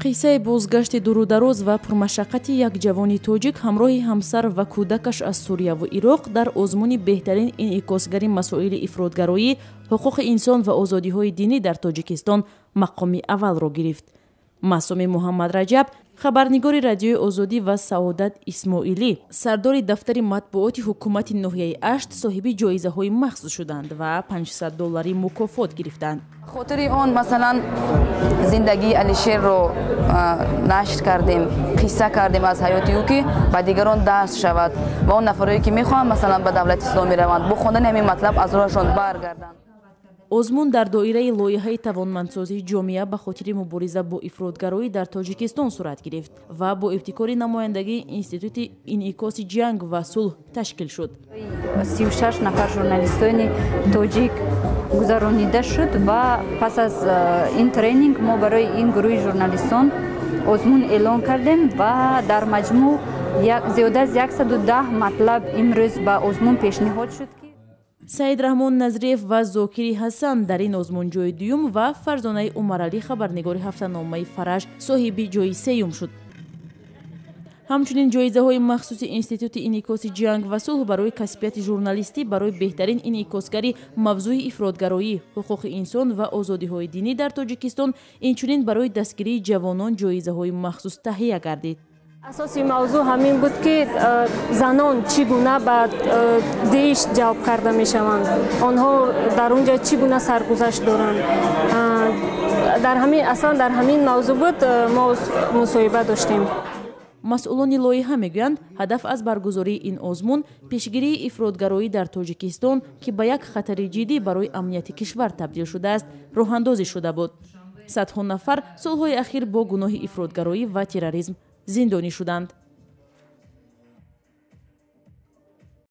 Қиссаи бозгашти дурудароз ва пурмашаққати як ҷавони тоҷик ҳамроҳи ҳамсар ва кӯдакаш аз Сурияву Ироқ дар озмуни беҳтарин инъикосгари масоили ифротгароӣ, ҳуқуқи инсон ва озодиҳои динӣ дар Тоҷикистон мақоми аввалро гирифт. Маъсуми Муҳаммадраҷаб, хабарнигори Радиои Озодӣ, ва Саодат Исмоилӣ, сардори дафтари матбуоти ҳукумати ноҳияи Ашт, соҳиби ҷоизаҳои махсус шуданд ва 500 доллари мукофот гирифтанд. Хотири он, масалан, зиндагии Алишерро нашр кардем, қисса кардем аз ҳаёти ӯ, ки ба дигарон дарс шавад ва он нафарое, ки мехоҳанд, масалан, ба давлати ислом мераванд, бо хондани ҳамин матлаб аз роҳашон баргарданд. Озмун дар доираи лоиҳаи тавонмандсозии ҷомеа ба хотири мубориза бо ифротгароӣ дар Тоҷикистон сурат гирифт ва бо ибтикори намояндагии Институти инъикоси ҷанг ва сулҳ ташкил шуд. 36 нафар журналистони тоҷик гузаронида шуд ва пас аз ин тренинг мо барои ин гурӯҳи журналистон озмун эълон кардем ва дар маҷмӯъ зиёда аз 110 матлаб имрӯз ба озмун пешниҳод шуд. Саидраҳмон Назриев ва Зокири Ҳасан дар ин озмун ҷои дуюм ва Фарзонаи Умаралӣ, хабарнигори ҳафтаномаи Фараж, соҳиби ҷои сеюм шуд. Ҳамчунин ҷоизаҳои махсуси Институти инъикоси ҷанг ва сулҳ барои касбияти журналистӣ барои беҳтарин инъикосгари мавзӯи ифротгароӣ, ҳуқуқи инсон ва озодиҳои динӣ дар Тоҷикистон, инчунин барои дастгирии ҷавонон ҷоизаҳои махсус таҳия гардид. Асоси мавзӯъ ҳамин буд, ки занон чӣ гуна ба ДАИШ ҷалб карда мешаванд, онҳо дар он ҷо чӣ гуна саргузашт доранд. Дар ҳамин, аслан дар ҳамин мавзӯъ буд мо мусоҳиба доштем. Масъулони лоиҳа мегӯянд, ҳадаф аз баргузории ин озмун пешгирии ифротгароӣ дар Тоҷикистон, ки ба як хатари ҷиддӣ барои амнияти кишвар табдил шудааст, роҳандозӣ шуда буд. Садҳо нафар солҳои ахир бо гуноҳи ифротгароӣ ва терроризм зиндонӣ шуданд.